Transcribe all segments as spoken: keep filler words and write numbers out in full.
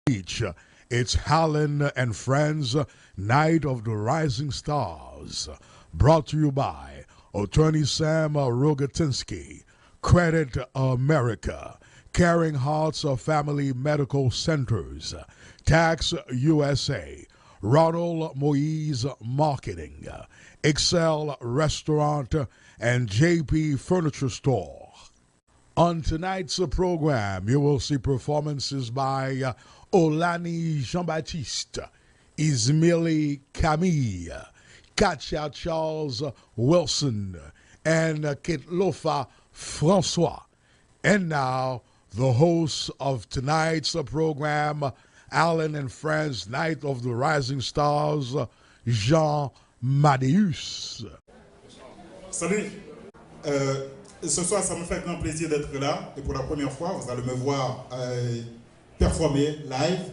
Beach. It's Helen and Friends, Night of the Rising Stars. Brought to you by Attorney Sam Rogatinsky, Credit America, Caring Hearts Family Medical Centers, Tax U S A, Ronald Moise Marketing, Excel Restaurant, and J P Furniture Store. On tonight's program, you will see performances by uh, Olani Jean-Baptiste, Ismili Camille, Katya Charles Wilson, and uh, Ketlofa Francois. And now, the host of tonight's uh, program, Allen and Friends Night of the Rising Stars, Jean Madeus. Salut. Euh, ce soir, ça me fait grand plaisir d'être là. Et pour la première fois, vous allez me voir euh, performer live.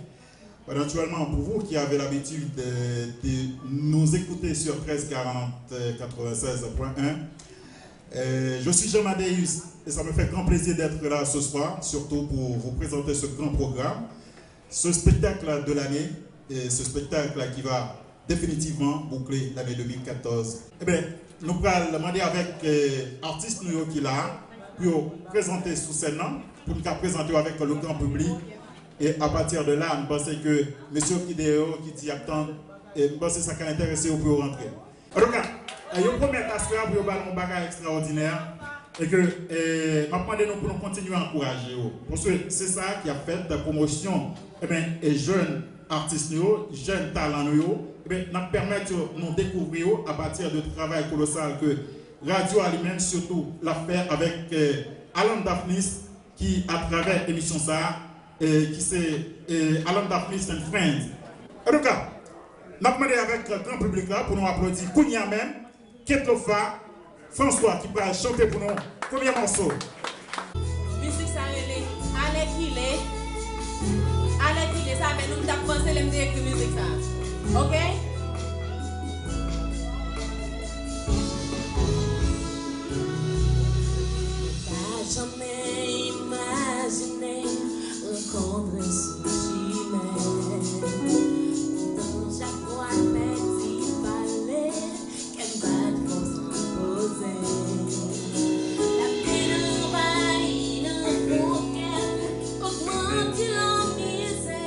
Naturellement, pour vous qui avez l'habitude de, de nous écouter sur treize quarante, euh, quatre-vingt-seize point un, euh, je suis Jean Madeus et ça me fait grand plaisir d'être là ce soir, surtout pour vous présenter ce grand programme, ce spectacle de l'année, et ce spectacle qui va definitivman boukle lane de mil katòz. Ebyen, nou pral mande avèk eh, atis nou yo ki la a pou yo prezante sou sèn nan, pou n ka prezante yo avèk le grand public. E apati de la, m panse ke mesye yo ki dèyè yo, ki di y ap tann, e m panse sa ka enterese yo pou yo rantre. Antouka, eh, yo pwomèt aswè a pou yo ba nou yon bagay ekstraòdinè. E ke eh, m ap mande nou pou nou kontinye ankouraje yo. Paske se sa ki ap fèt pwomosyon ebyen, e jèn atis nou yo, jèn talan nou yo, ebyen, n ap pèmèt yo nou dekouvri yo apati de travay kolosal ke radyo a li menm sitou l ap fè avèk eh, Alan Daphnis ki atravè emisyon sa a, eh, ki se eh, Alan Daphnis and Friends. Antouka, n ap mande avèk gran piblik la pou nou aplodi kounye a menm Ketlofa Francois ki pral chante pou nou premye mòso. Mizik sa rele Alèkile. Alèkile, sa fè nou m t ap panse lè m te ekri mizik sa. Oke? Pa janmen imajine rankontre sou chimen. Tan chak fwa n pèdi pale, kè m bat fò san poze. Lapèn anvayi nan fon kè m, kòk mwen anti lanmizè.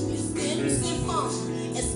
Piske m se fanm, èske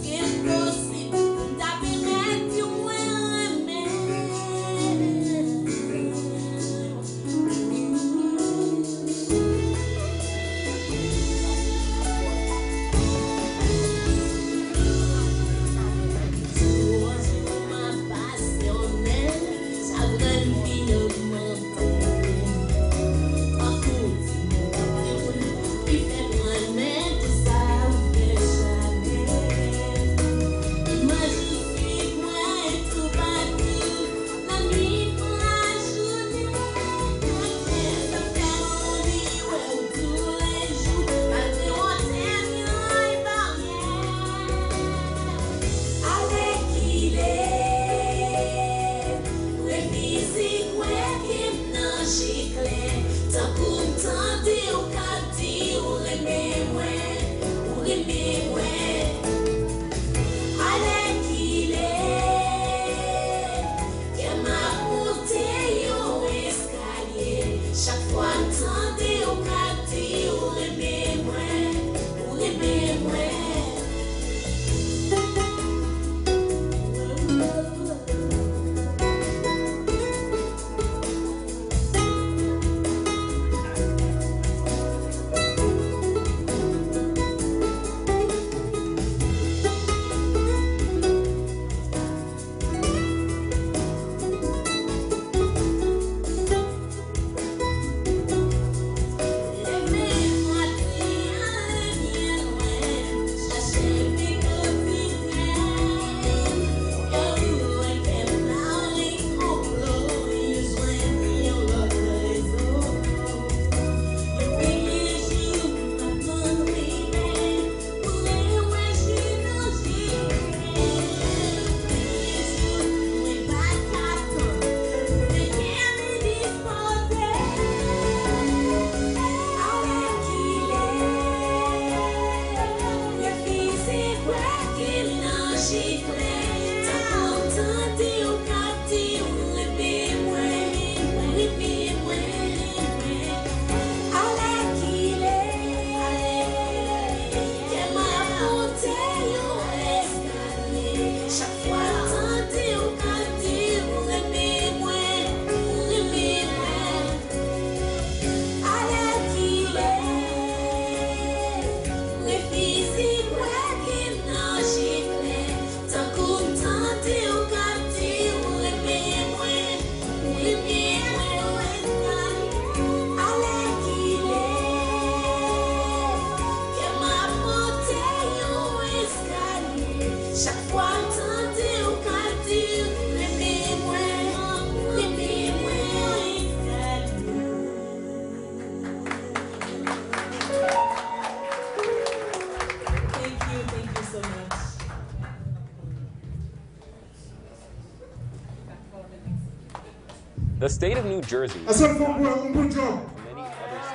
The state of New Jersey Èske l fè yon bon, yon bon djòb?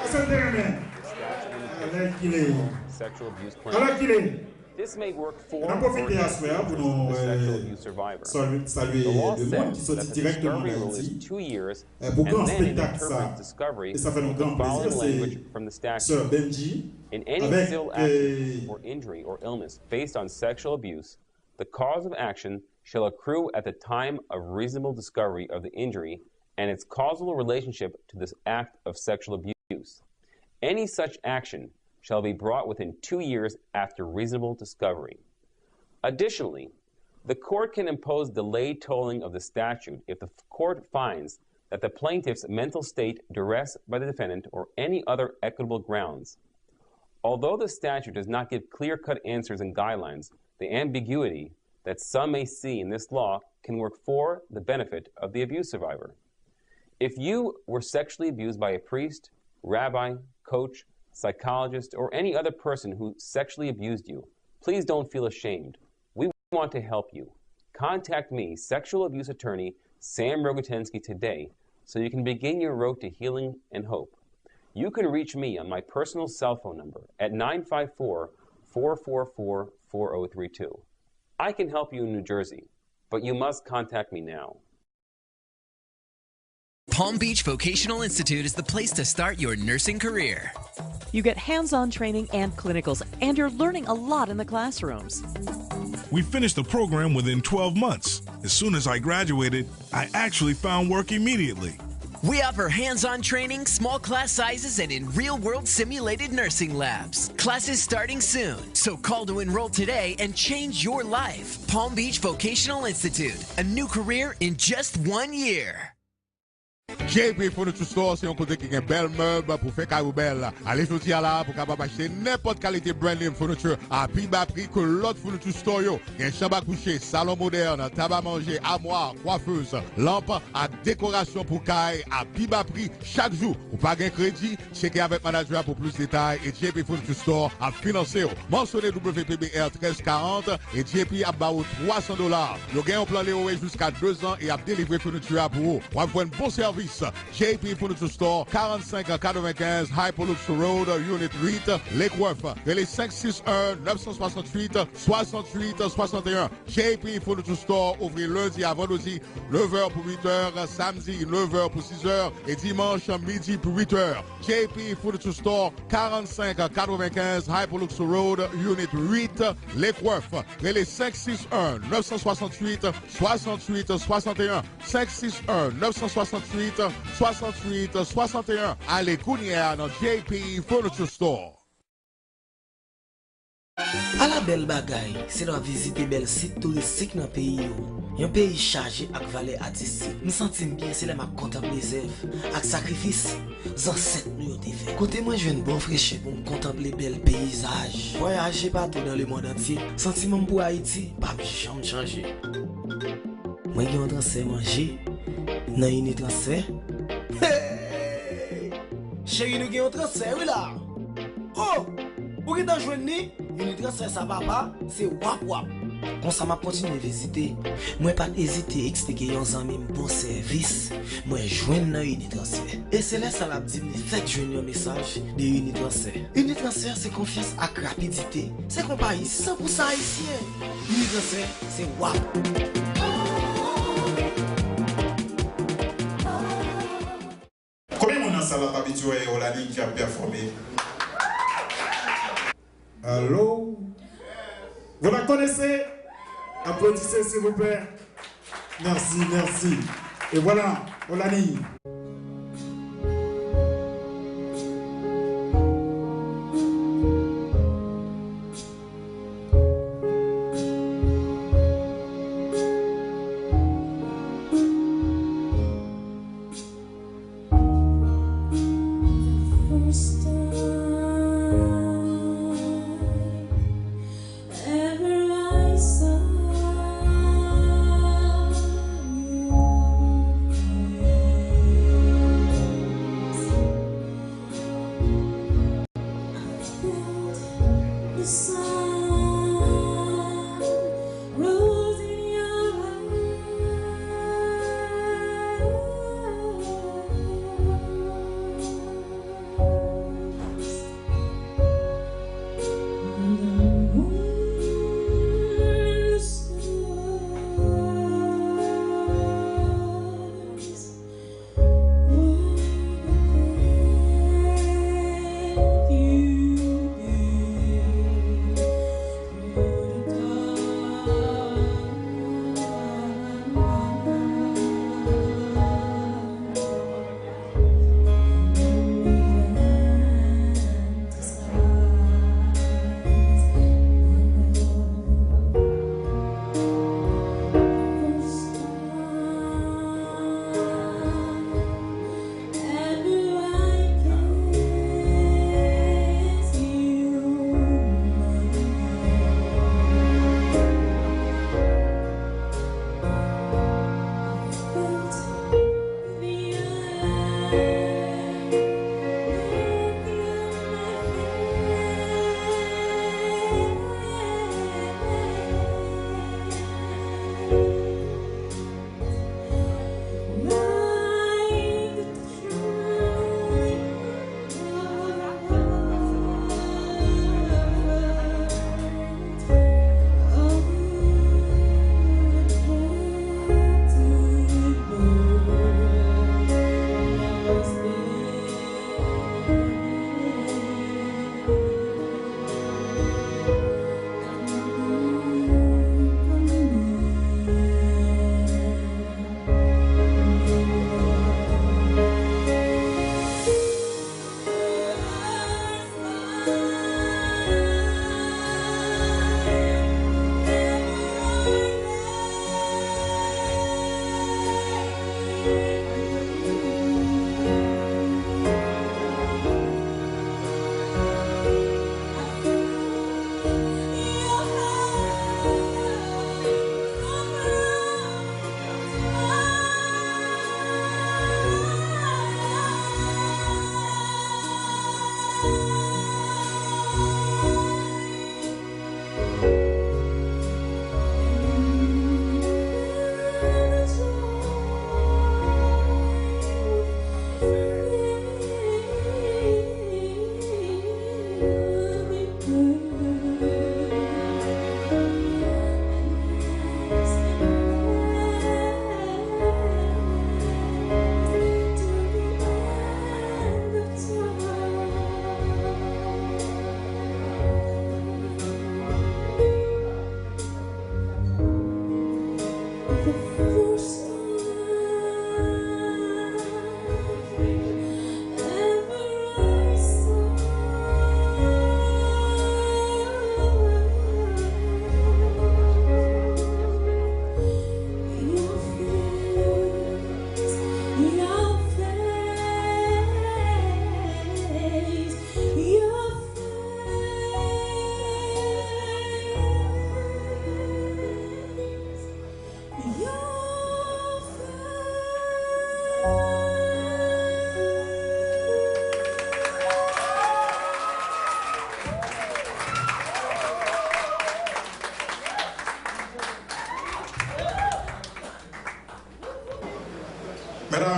Èske l te renmen? Alèkile. Alèkile. N ap pwofite aswè a pou nou, eh, salye, salye de moun ki soti dirèkteman d Ayiti, eh, pou gran espektak sa. E sa fè nou gran plezi, se Sè Benji avèk, eh, The cause of action shall accrue at the time of reasonable discovery of the injury and its causal relationship to this act of sexual abuse. Any such action shall be brought within two years after reasonable discovery. Additionally, the court can impose delayed tolling of the statute if the court finds that the plaintiff's mental state, duress by the defendant, or any other equitable grounds. Although the statute does not give clear-cut answers and guidelines, the ambiguity that some may see in this law can work for the benefit of the abuse survivor. If you were sexually abused by a priest, rabbi, coach, psychologist, or any other person who sexually abused you, please don't feel ashamed. We want to help you. Contact me, sexual abuse attorney Sam Rogatansky, today so you can begin your road to healing and hope. You can reach me on my personal cell phone number at nine five four, four four four, four oh three two. I can help you in New Jersey, but you must contact me now. Palm Beach Vocational Institute is the place to start your nursing career. You get hands-on training and clinicals, and you're learning a lot in the classrooms. We finished the program within twelve months. As soon as I graduated, I actually found work immediately. We offer hands-on training, small class sizes, and in real-world simulated nursing labs. Classes starting soon, so call to enroll today and change your life. Palm Beach Vocational Institute, a new career in just one year. J P Furniture Store se yon kote ki gen bèl mèb pou fè kay ou bèl. Ale jodi a la pou kapab achte nenpòt kalite brand name furniture a pi ba pri ke lòt furniture store yo. Gen chanm a kouche, salon modèn, tab a manje, amwa, kwafez, lanp ak dekorasyon pou kay a pi ba pri chak jou. Ou pa gen kredi, tcheke avèk manager a pou plis detay e J P Furniture Store ap finanse w. Mansyone W P B R trèz karant e J P ap ba ou twa san dola. Yo gen yon plan lewe jiska de zan e ap delivre furniture a pou ou. W ap jwenn bon sèvis. J P Furniture Store, karannsenk katrevenkenz Hypolux Road, Unit uit, Lake Worth. Rele senk sis en, nèf san swasantuit, swasantuit swasanteyen. J P Furniture Store ouvri lendi a vandredi, nèf è pou uit è, samdi, nèf è pou sis è, e dimanch, midi pou uit è. J P Furniture Store, karannsenk katrevenkenz Hypolux Road, Unit uit, Lake Worth. Rele senk sis en, nèf san swasantuit, swasantuit swasanteyen. Senk sis en, nèf san swasantuit, swasantuit swasanteyen. Ale kounye a nan J P Furniture Store. Ala bèl bagay, se lè w ap vizite bèl sit touristik nan peyi yo. Yon peyi chaje ak valè atistik. M santi m byen, se lè m ap kontanple zèv ak sakrifis zansèt nou yo te fè. Kote mwen jwenn bon frechè pou m kontanple bèl peyizaj. Vwayaje patou nan lemonn antye, santiman m pou Ayiti p ap janm chanje. Mwen gen yon transfè manje nan Unitransfer. Hey! Cheri, nou gen yon transfè wi la. Oh! Ou gentan jwenn li? Unitransfer sa papa, se wap wap. Konsa m ap kontinye vizite. Mwen pa t ezite eksplike yon zanmi m bon sèvis mwen jwenn nan Unitransfer. E se lè sa l ap di m li fèk jwenn yon mesaj de Unitransfer. Unitransfer se konfyans ak rapidite. Se konpayi san pou san ayisyen. Unitransfer se wap. Konbyen moun nan sal la t abitye wè Olanie ki ap pèfòme? Hello? Vous la connaissez? Applaudissez, s'il vous plaît. Merci, merci. Et voilà, Olanie.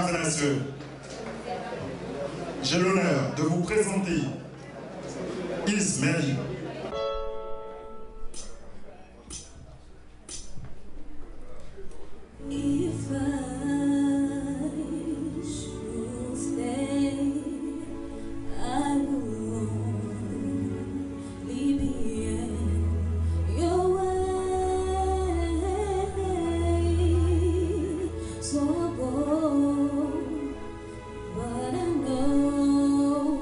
Mesdames et messieurs, j'ai l'honneur de vous présenter Ismaël. If I should stay, I would only be in your way. So go, but I know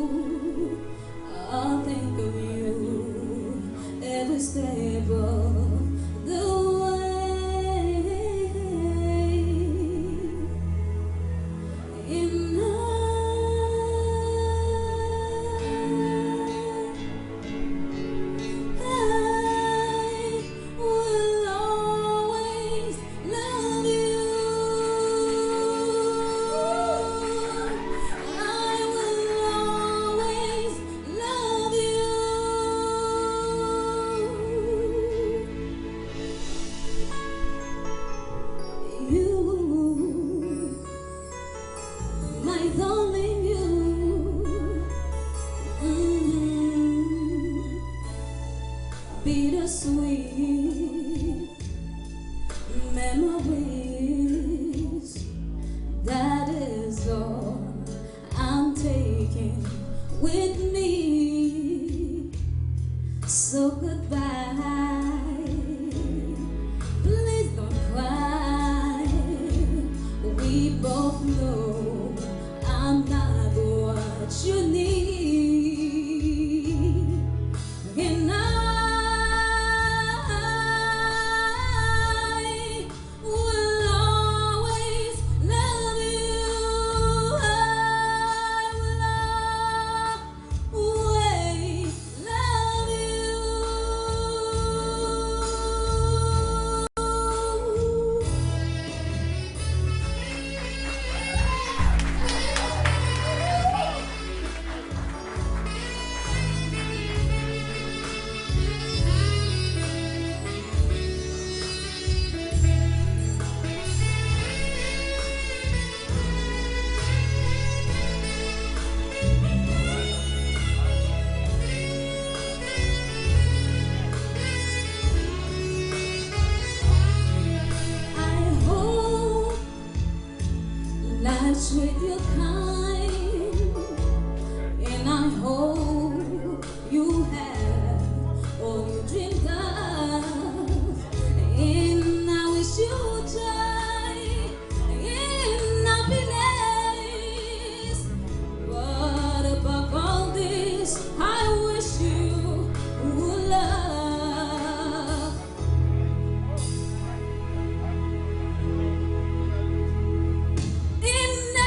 I'll think of you every step of the way. And I, I will always love you. I will always love you. You, my darling, you. Mm-hmm. Bittersweet memories, that is all I'm taking with me. So goodbye, please don't cry. We both know I'm not what you need. And I will always love you. I will always love you. I hope life's with your kind, and I hope you have all you dreamed of, and I wish you joy and happiness. But above all this, I wish you love. And I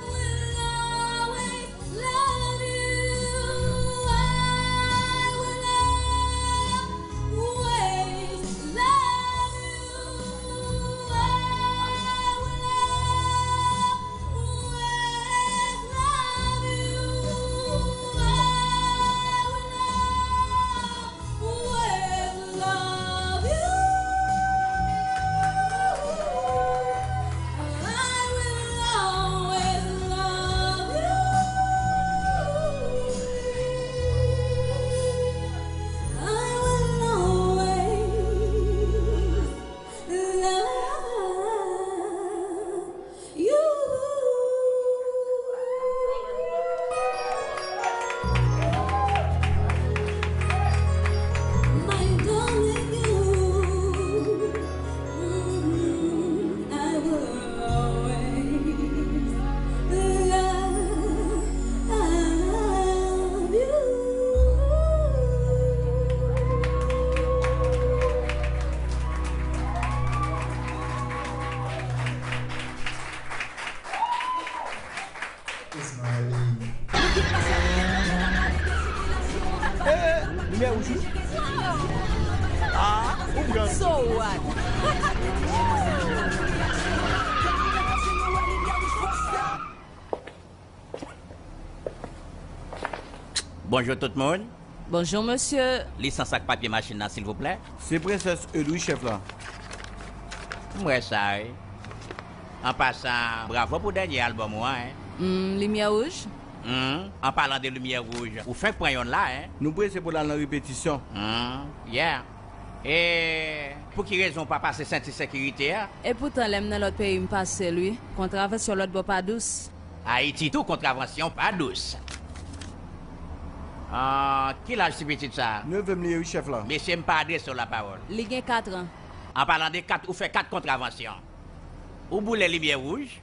will always love you. I will always love you. I will always love you. I will always love you. I will always love you. I will always love you. My darling, you. Mm, I will always love you. Ismaël. Eh, limyè wouj wi. Ah, ou pran. So what? Bonjou tout moun. Bonjou, mesye. Lisans ak papye machin nan, silvouplè. Se Prensès Eude wi, chèf la. M wè sa, wi. An pasan, bravo pou dènye albòm ou an, en. Hmm, limyè wouj? Hmm, an palan de limyè wouj, ou fenk pran yonn la, en. Nou prese pou l al nan repetisyon. Hmm, yeah. E pou ki rezon w pa pase senti sekirite a? Epoutan, lè m nan lòt peyi, m pase l, wi. Kontravansyon lòt bò pa dous. Ayiti tou, kontravansyon pa dous. Ah, ki laj ti pitit sa a? Neve m li ye, wi, chèf la. Mesye, m pa adrese w lapawòl. Li gen kat an. An palan de kat, ou fè kat kontravansyon. Ou boule limyè wouj,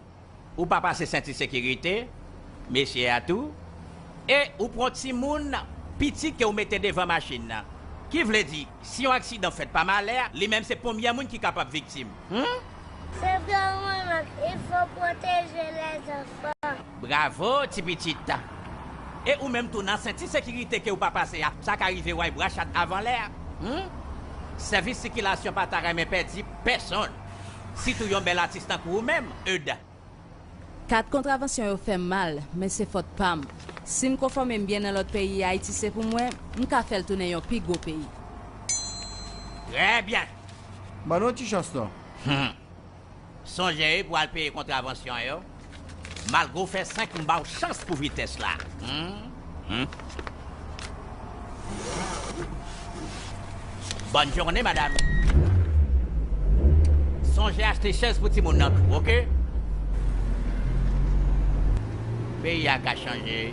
ou pa pase senti sekirite, mesye a tou, e ou pran timoun piti ke w mete devan machin nan. Ki vle di, si yon aksidan fèt pa malè, li menm se premye moun ki kapab viktim. Hmm? Se vre, wi, Mak, il faut protéger les enfants. Bravo, ti pitit. E ou menm tou, nan senti sekirite ke w pa pase a, sa ka rive w ay bra chat avan lè a. Hmm? Sèvis sikilasyon pa ta renmen pèdi pèsonn. Sitou yon bèl atis tankou ou menm, Eude. Kat kontravansyon yo fè m mal, men se fòt pa m. Si m konfòme m byen nan lòt peyi, Ayiti se pou mwen, m ka fè l tounen yon pi gwo peyi. Trè byen. Ban nou yon ti chans non. Hmm. Sonje wi pou al peye kontravansyon yo. Malgre w fè senk, m ba w chans pou vitès la. Hmm? Hmm? Bonne journée, madame. Sonje achte chèz pou timoun nan tou, oke? Peyi a ka chanje.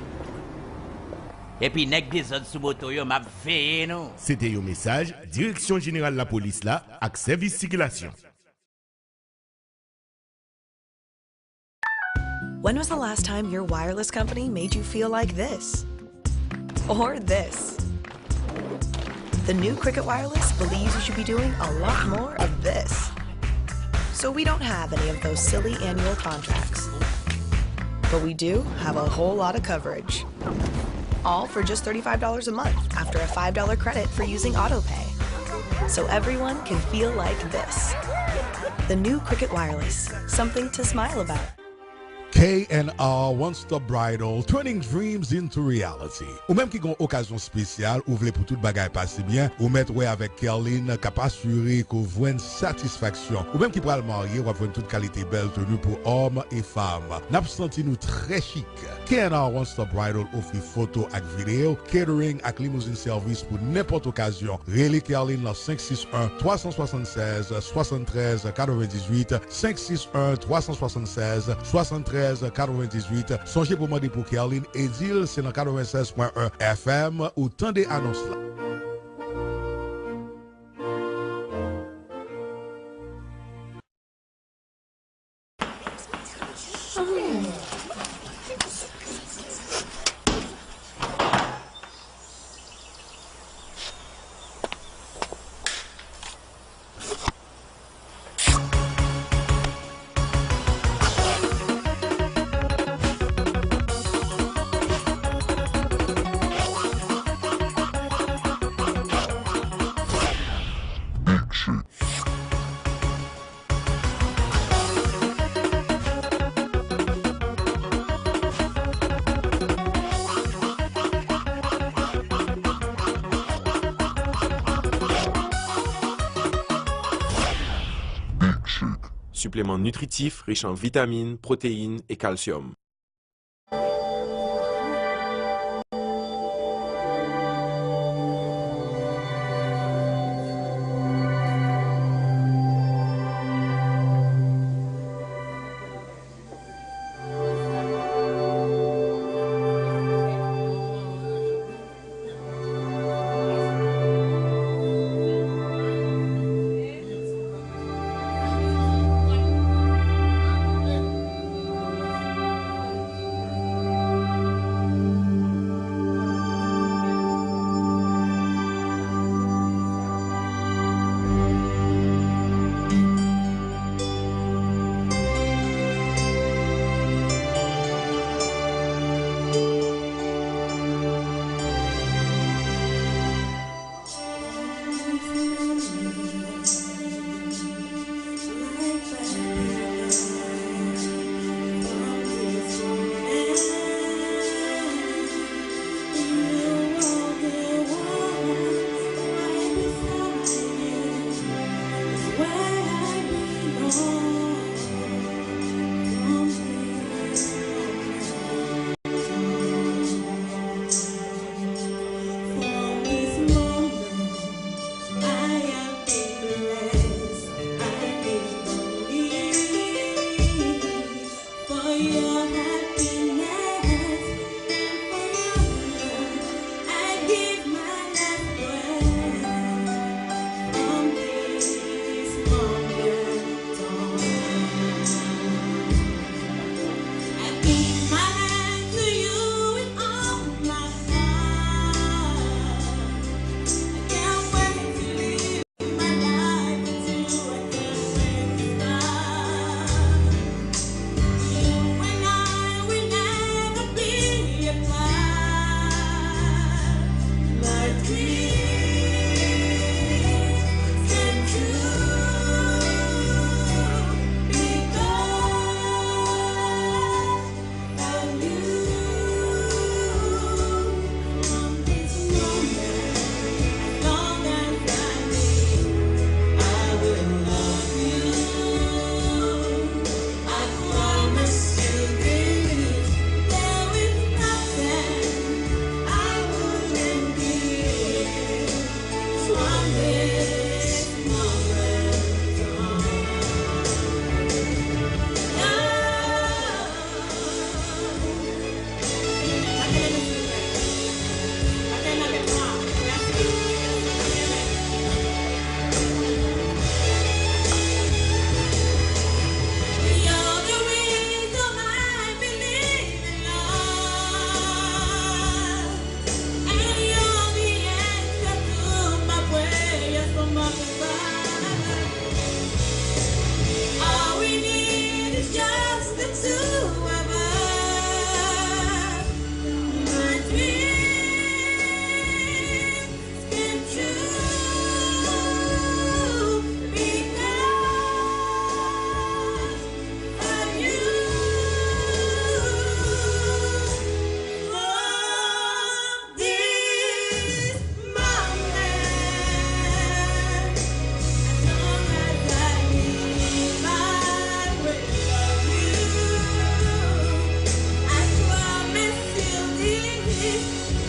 Epi nèg dezòd sou moto yo, m ap veye nou. Se te yon mesaj Direksyon Jeneral Lapolis la ak Sèvis Sikilasyon. When was the last time your wireless company made you feel like this? Or this? The new Cricket Wireless believes you should be doing a lot more of this. So we don't have any of those silly annual contracts. But we do have a whole lot of coverage. All for just thirty-five dollars a month after a five dollar credit for using autopay. So everyone can feel like this. The new Cricket Wireless, something to smile about. K and R One Stop Bridal, turning dreams into reality. Ou menm ki gen yon okazyon espesyal, ou vle pou tout bagay pase byen, ou mèt wè avèk Kerline k ap asire ke w jwenn satisfaksyon. Ou menm ki pral marye, w ap jwenn tout kalite bèl teni pou òm e fanm. N ap santi nou trè chik. K and R One Stop Bridal ofri foto ak videyo, catering ak limousine service pou nenpòt okazyon. Rele Kerline nan senk sis en, twa san swasannsèz, swasann trèz, katrevendizuit, senk sis en, twa san swasannsèz, swasann trèz, katrevendizuit. Sonje pou mande pou Kerline e di l se nan katrevennsèz pwen en F M ou tande anons la. Sipleman nitritif rich an vitamin, pwoteyin e kalsyòm.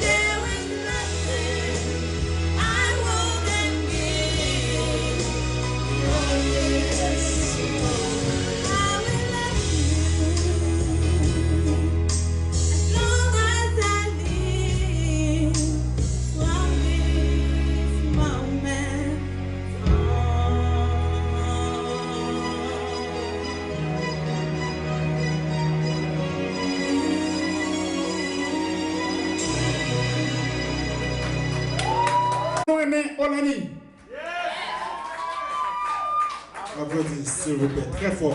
There is nothing I wouldn't give. Oh, yes. I will love you as long as I live. From this moment Nou renmen Olani. Aplodi, silvouplè, trè fò.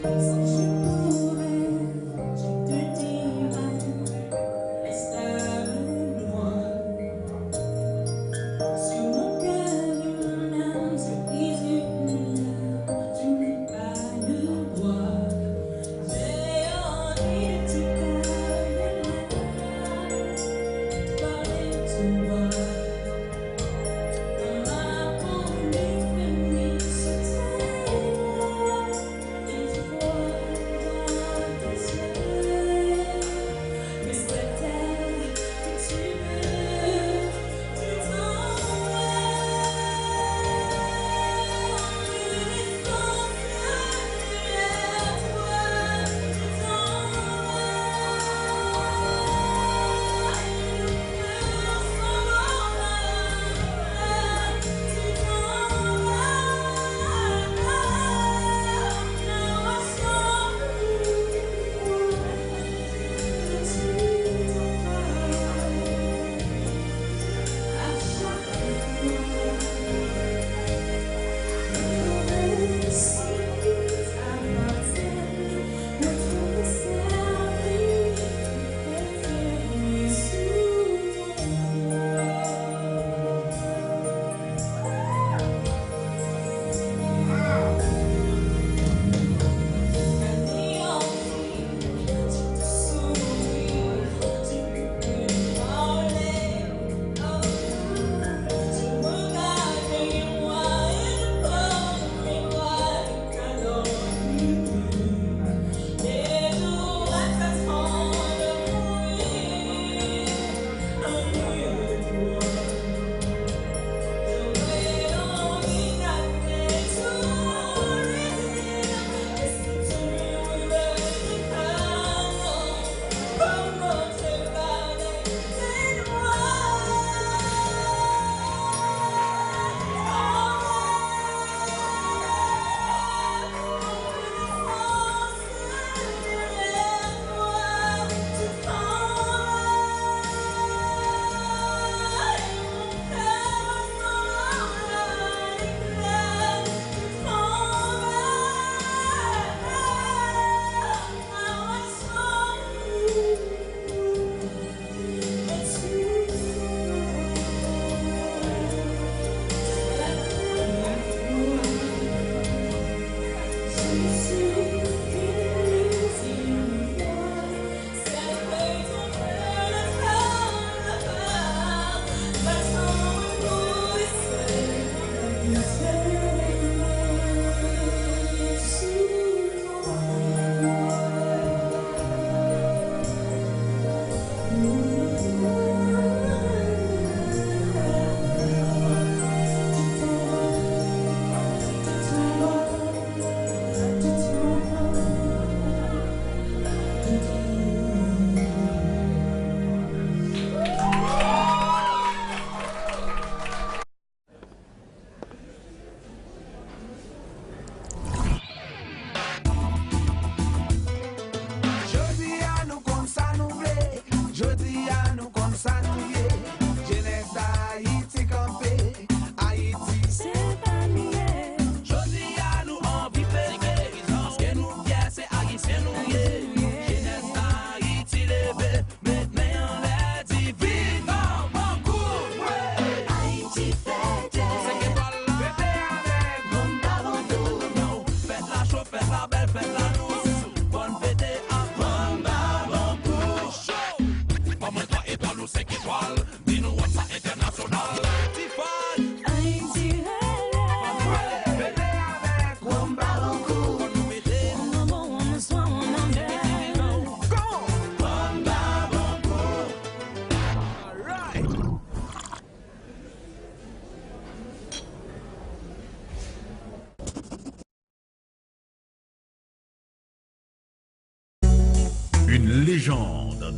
Si je pouvais, je te dirais, reste avec moi. Sur mon cœur et mon âme, c'est easy to love, tu n'es pas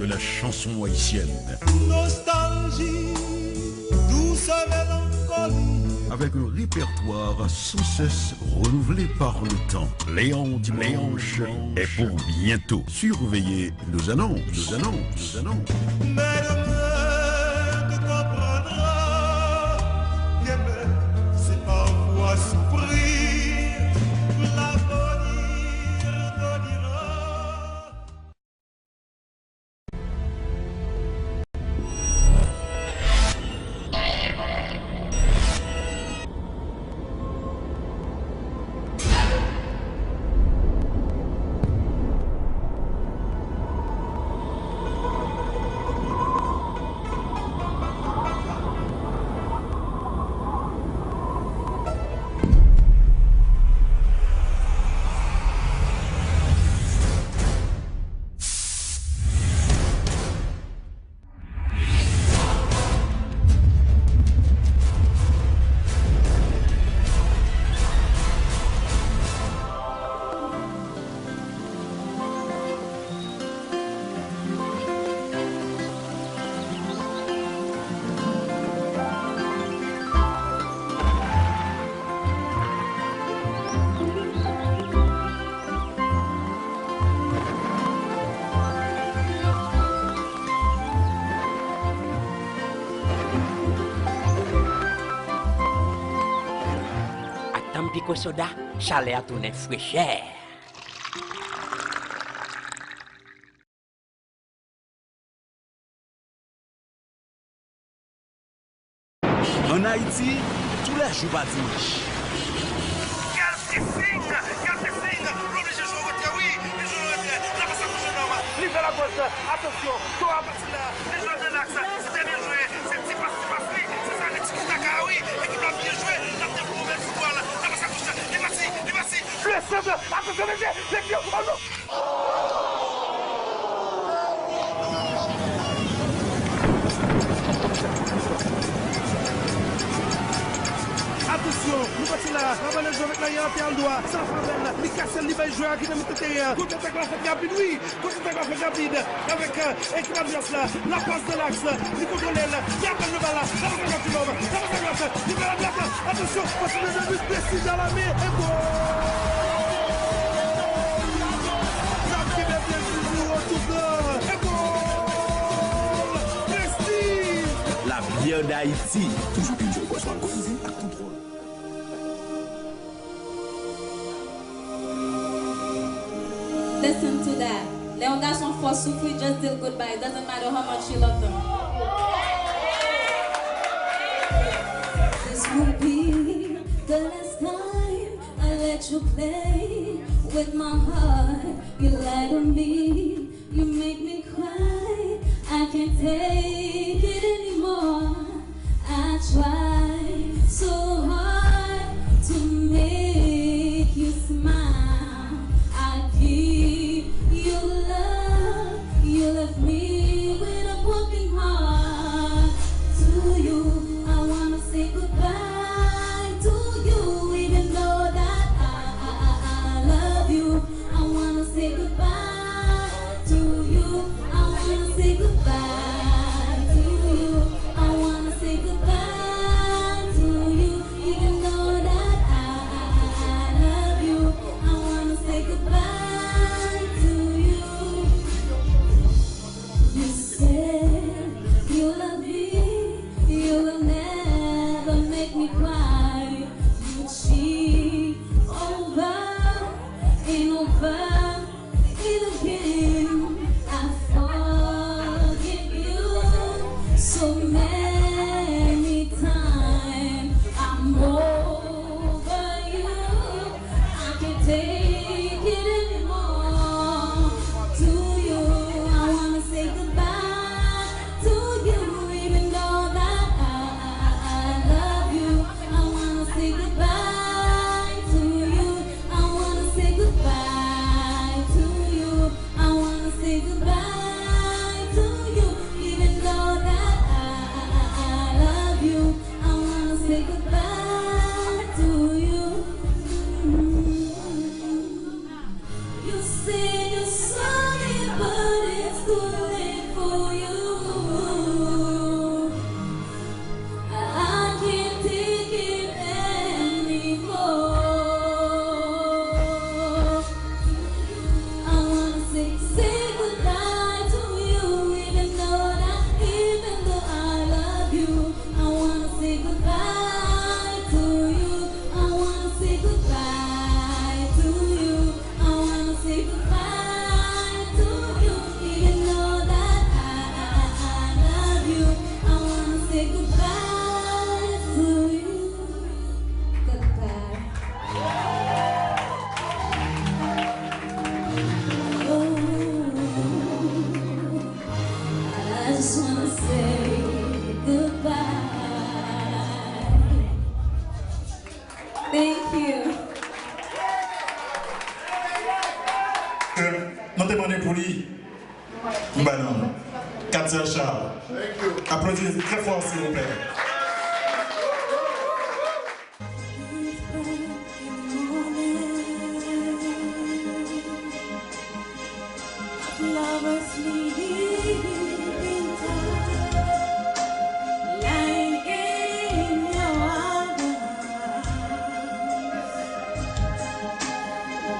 de la chanson haïtienne. Nostalgie, douce mélancolie. Avec un répertoire sans cesse renouvelé par le temps. Léon Dimanche est pour bientôt. Surveillez nos annonces. Nos annonces. Nos annonces. Mèt mwen te konprann, kenbe, se pafwa soufri, l'avenir nous dira. Ak Tampico Soda, chalè a tounen frechè. Ann Ayiti, toulèjou pa dimanch. Kèl presing! Kèl presing! L oblije jwe an retrè, wi! Li jwe an retrè. Nan pase kout je nòm. Li fè lapòs. Atansyon! Tora pase la. Li jwe an relaks. Se trè byen jwe. Se ti pas, ti pas li. Se sa, li ti kaka, wi. Ekip la byen jwe. L ap devlope sou bòl. Nan pase kout je. Li pati, li pati. Le centre. Atansyon, mesye! Mesye! Oh non! Atansyon, nou pati la, la bal jwe avèk laryè latè al dwa, sa favè l, li kase l, li bay jwè a ki nan mitan teren an. Kontratak la fèt rapid, wi, kontratak la fèt rapid, avèk, euh, ekran advès la, la pas nan laks, li kontwole l, li apèl nan bal la, la pas nan laks, la pas nan laks, li fè la dwat, atansyon, pas nan debit, Prestige a la men, e gòl! N ap kenbe Prestige nimewo douz lan, e gòl! Prestige! La bière d'Haïti, toujours une joie boisson alcoolisée ak kontwòl. Listen to that. Lè yon gason fò soufri, just deal goodbye. It doesn't matter how much you love them. This will be the last time I let you play with my heart. You lie to me. You make me cry, I can't take it anymore. I try so hard to make you smile. I give you love, you left me with a broken heart. To you, I wanna say goodbye. To you, even though that I, I, I, I love you. I wanna say goodbye to you. I wanna say goodbye to you. I wanna say goodbye. Just wanna say goodbye. Thank you. Euh, nou te mande pou li. M ba non. Katia Charles. Aplodi trè fò, silvouplè. Flowers sleeping time, lying in your arms.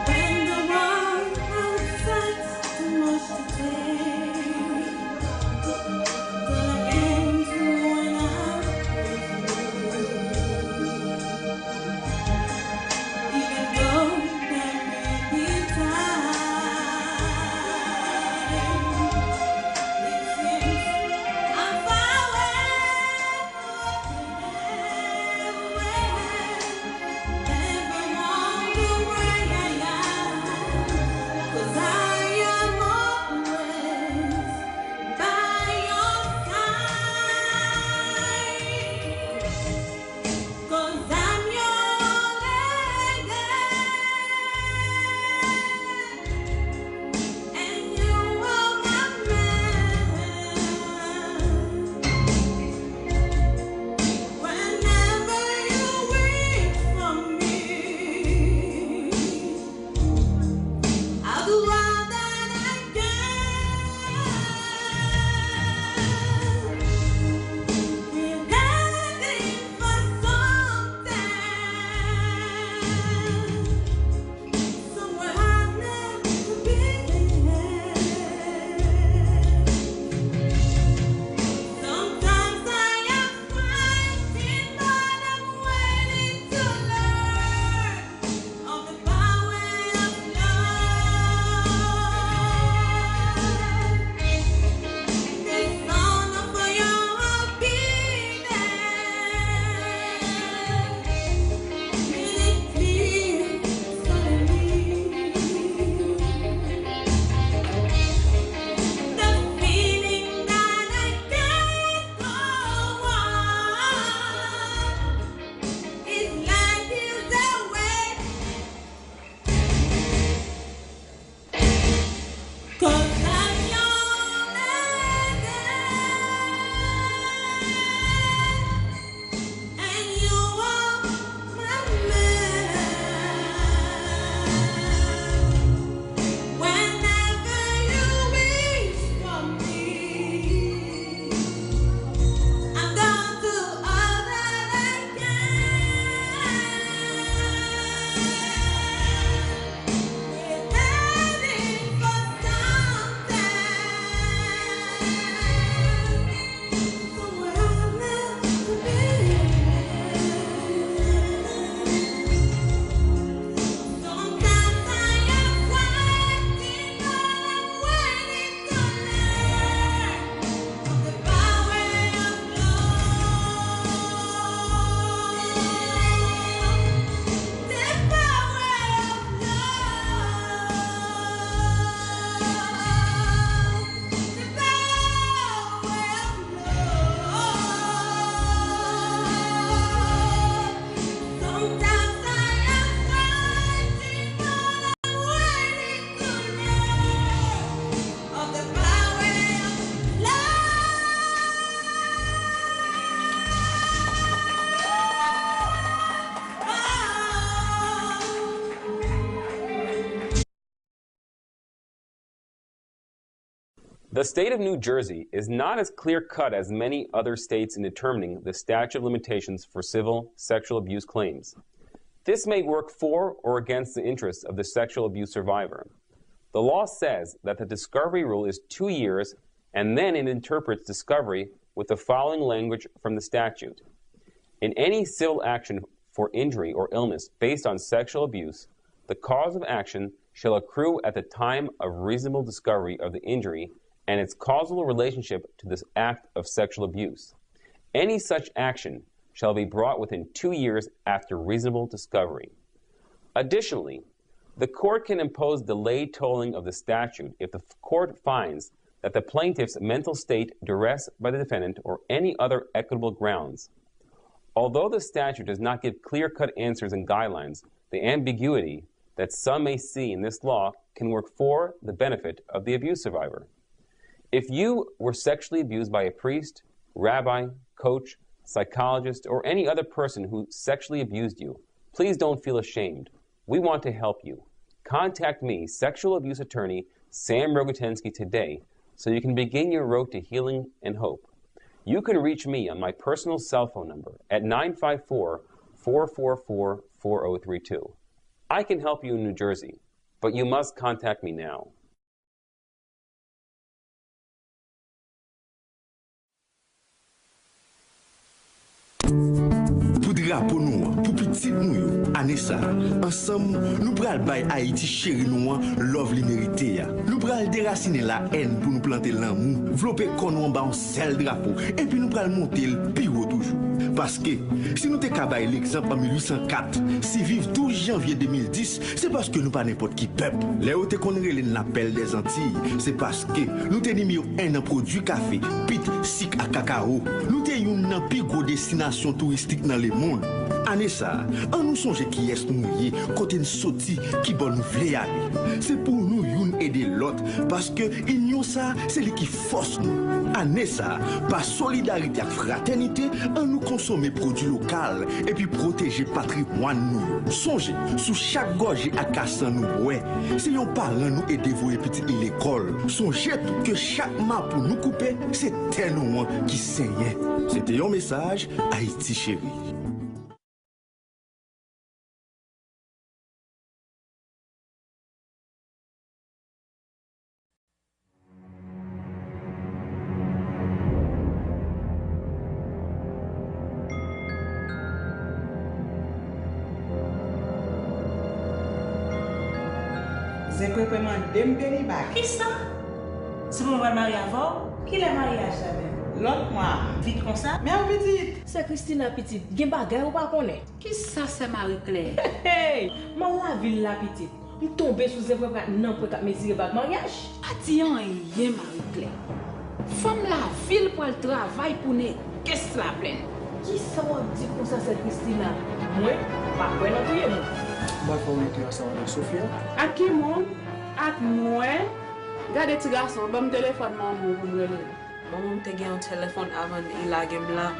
When the world outside's too much to take, till I came to an end with you. Even though there may be time, it seems I'm far away. Never wonder where I am, 'cause I am always by your side. 'Cause I'm your lady, and you are my man. Whenever you wish for me, I'll do all that I can. We're heading for something, somewhere I've never been. Sometimes I am frightened, but I'm willing to learn of the power of love. And the sound of your heartbeat. Really clear, suddenly. The feeling that I can't go on. It's like years away. 'Cause I'm your lady, and you are my man. Whenever you wish for me, I'm gonna do all that I can. We're heading for something, somewhere I've never been. Sometimes I am frightened, but I'm willing to learn of the power of love. The power of love. The power of love. Sometimes I am frightened, but I'm willing to learn of the power of love. The state of New Jersey is not as clear-cut as many other states in determining the statute of limitations for civil sexual abuse claims. This may work for or against the interests of the sexual abuse survivor. The law says that the discovery rule is two years, and then it interprets discovery with the following language from the statute. In any civil action for injury or illness based on sexual abuse, the cause of action shall accrue at the time of reasonable discovery of the injury and its causal relationship to this act of sexual abuse. Any such action shall be brought within two years after reasonable discovery. Additionally, the court can impose delayed tolling of the statute if the court finds that the plaintiff's mental state duress by the defendant or any other equitable grounds. Although the statute does not give clear-cut answers and guidelines, the ambiguity that some may see in this law can work for the benefit of the abuse survivor. If you were sexually abused by a priest, rabbi, coach, psychologist, or any other person who sexually abused you, please don't feel ashamed. We want to help you. Contact me, sexual abuse attorney Sam Rogatansky, today so you can begin your road to healing and hope. You can reach me on my personal cell phone number at nine five four, four four four, four oh three two. I can help you in New Jersey, but you must contact me now. Pou drapo nou an, pou pitit nou yo, ane sa a, ansanm, nou pral bay Ayiti cheri nou an love li merite a. Nou pral derasinen lahèn pou nou plante lanmou, vlope kò nou anba yon sèl drapo, epi nou pral monte l pi wo toujou. Paske, si nou te ka bay legzanp an mil uit san kat, siviv douz janvye de mil dis, se paske nou pa nenpòt ki pèp. Lè yo te konn rele n la Perle des Antilles, se paske nou te nimewo en nan pwodui kafe, pit, sik ak kakawo. Nou te youn nan pi gwo destinasyon touristik nan lemonn. Ane sa a, ann nou sonje kiyès nou ye, kote n soti, kibò nou vle ale. Se pou nou youn ede lòt, paske inyon sa a, se li ki fòs nou. Ane sa a, pa solidarite ak fratènite, ann nou konsome pwodui lokal epi pwoteje patrimwàn nou yo. Sonje, sou chak gòje ak kasan nou bwè, se yon paran nou ede voye pitit li lekòl. Sonje tou ke chak mapou nou koupe, se tè nou an ki senyen. Se te yon mesaj Ayiti Cheri. Zenpwenpwen mande m deli bak. Kisa? Se pou mwen pral marye avè w? Kilè maryaj la menm? Lòt mwa. Vit konsa? Men w pitit! Sè Kristina pitit, gen bagay ou pa konnen. Kisa sè Marie Claire? Hey! M al lavil la pitit. M tonbe sou zenpwenpwen ak nanpwen k ap mezire bag maryaj. Pa di anyen, Marie Claire. Fanm lavil pral travay pou nègès Laplèn. Kisa w ap di konsa, sè Kristina? Mwen, m pa kwè nan touye moun. M pa fè w rete ansanm avèk Sofia? Ak ki moun? Ak mwen? Gade ti gason, ban m telefòn manman w pou m rele l. Manman m te gen yon telefòn avan li lage m la,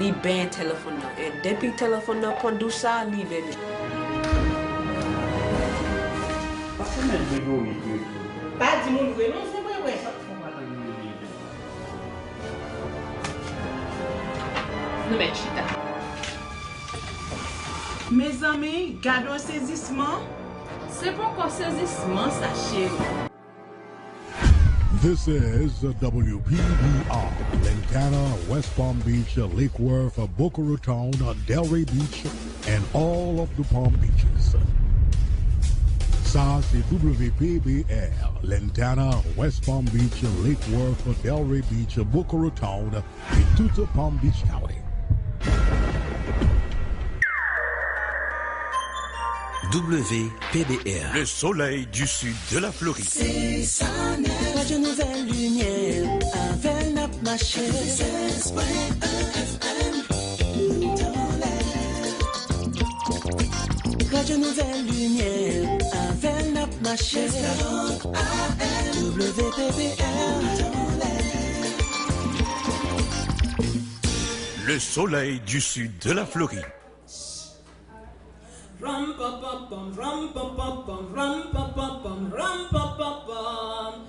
li benyen telefòn nan. E depi telefòn nan pran dous sa, li benyen. Pase mèt Gregory, Gregory. Pa di moun vre non, se vre vre. Sa k fè w pa tann moun vre? Nou mèt chita. Mezanmi, gade yon sezisman. Se poko sezisman sa, cheri. This is W P B R, Lantana, West Palm Beach, Lake Worth, Boca Raton, Delray Beach, and all of the Palm Beaches. Sa se W P B R, Lantana, West Palm Beach, Lake Worth, Delray Beach, Boca Raton, et toute Palm Beach County. W P B R. Le soleil du sud de la Floride. Se sa nèt. Radio Nouvelle Lumière, avè l n ap mache. Seize point un F M. Radio Nouvelle Lumière, avè l n ap mache. W P B R. Le soleil du sud de la Floride. Ram pa pa pam, ram pa pa pam, ram pa pa pam, ram pa pa pam.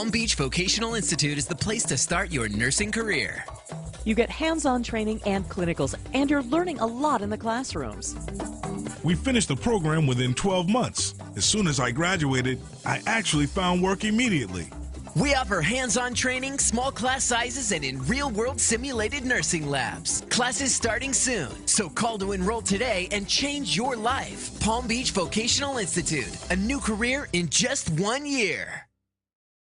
Palm Beach Vocational Institute is the place to start your nursing career. You get hands on training and clinicals, and you're learning a lot in the classrooms. We finished the program within twelve months. As soon as I graduated, I actually found work immediately. We offer hands on training, small class sizes, and in real world simulated nursing labs. Classes starting soon, so call to enroll today and change your life. Palm Beach Vocational Institute, a new career in just one year.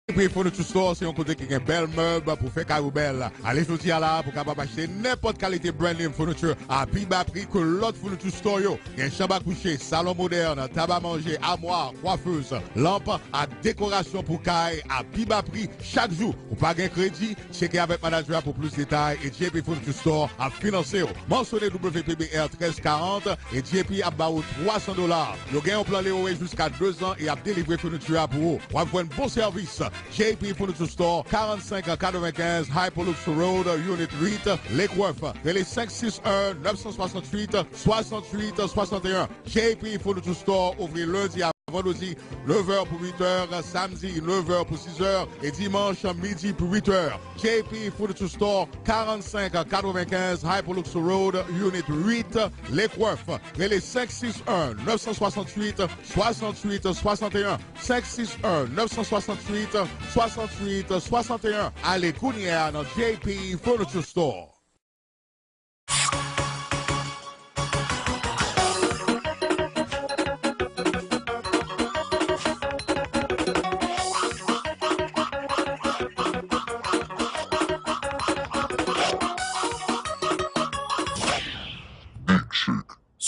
Epi Furniture Store se yon kote ki gen bèl mèb pou fè kay ou bèl. Ale jodi a la pou w kapab achte nenpòt kalite brand name furniture a pi ba pri ke lòt Furniture Store yo. Gen chanm a kouche, salon modèn, tab a manje, amwa, kwafez, lanp ak dekorasyon pou kay a pi ba pri chak jou. Ou pa gen kredi? Tcheke avèk manadjè a pou plis detay e J P Furniture Store ap finanse w. Mansyone W P B R trèz karant e J P ap ba ou twa san dola. Yo gen yon plan lewe jiska de zan e ap delivre furniture a pou ou. W ap jwenn bon sèvis. J P Furniture Store, karannsenk katrevenkenz Hypolux Road, Unit uit, Lake Worth. Rele senk sis en, nèf san swasantuit, swasantuit swasanteyen. J P Furniture Store ouvri lendi a vandredi, nèf è pou uit è, samdi, nèf è pou sis è, e dimanch, midi pou uit è. J P Furniture Store, karannsenk katrevenkenz Hypolux Road, Unit uit, Lake Worth. Rele senk sis en, nèf san swasantuit, swasantuit swasanteyen. Senk sis en, nèf san swasantuit, swasantuit swasanteyen. Ale kounye a nan J P Furniture Store.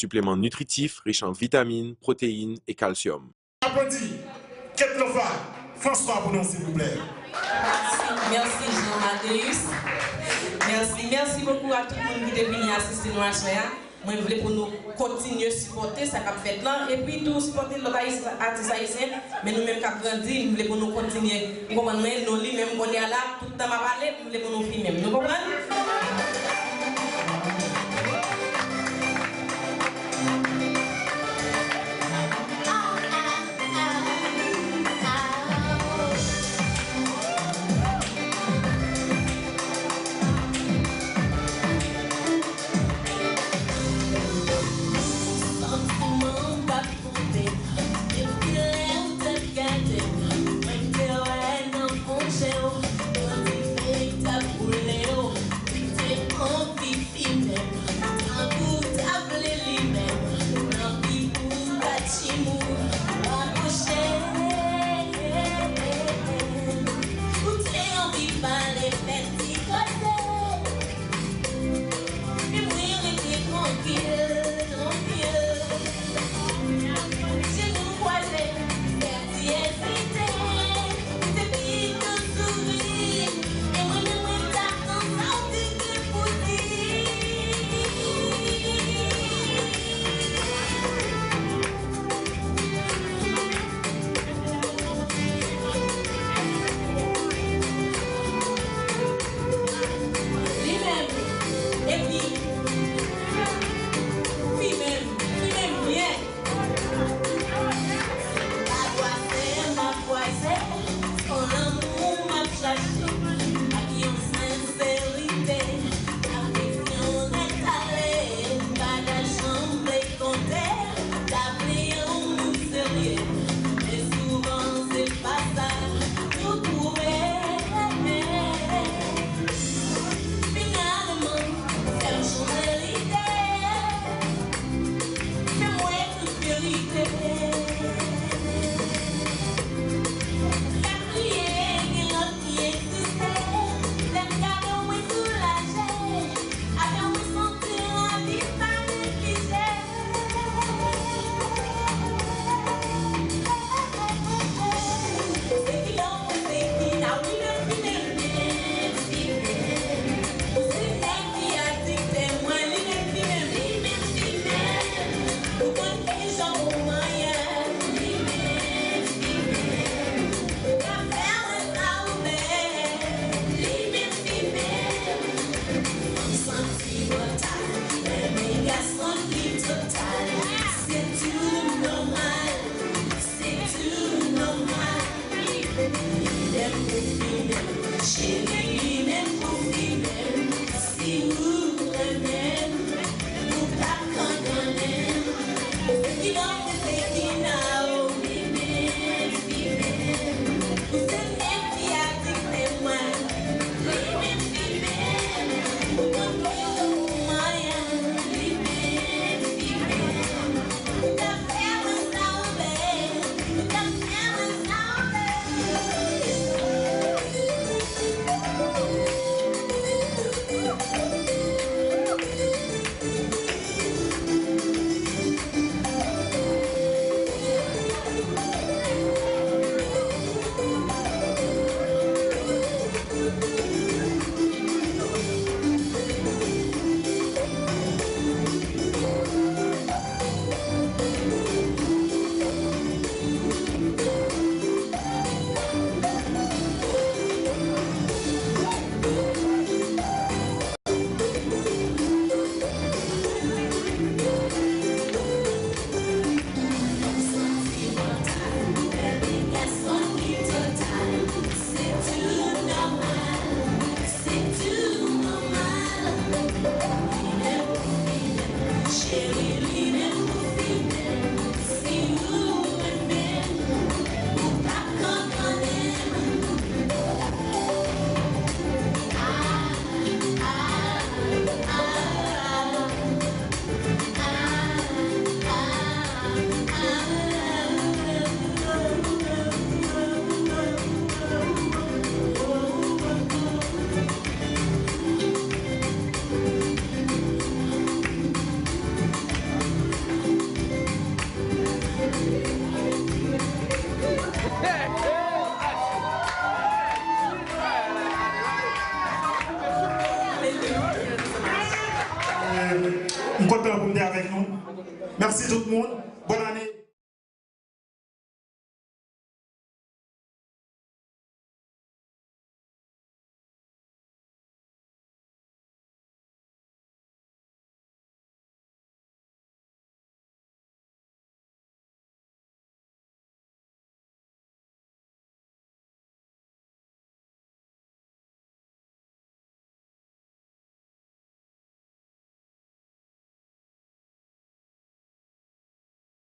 Sipleman nitritif rich an vitamin, pwoteyin e kalsyòm. Aplodi Ketlofa François pou nou silvouplè. Mèsi, mèsi Jean Mateus. Mèsi, mèsi bokou a tout moun ki te vini asiste nou aswè a. Mwen vle pou nou kontinye sipòte sa k ap fèt lan epi tou sipòte lòt ayis- atis ayisyen. Men nou menm k ap grandi, m vle pou nou kontinye. Ou konprann mwen? Nou li menm kounye a la, tout tan m ap ale, m vle pou nou fi menm. Nou konprann? M kontan pou m te avèk nou. Mèsi tout moun.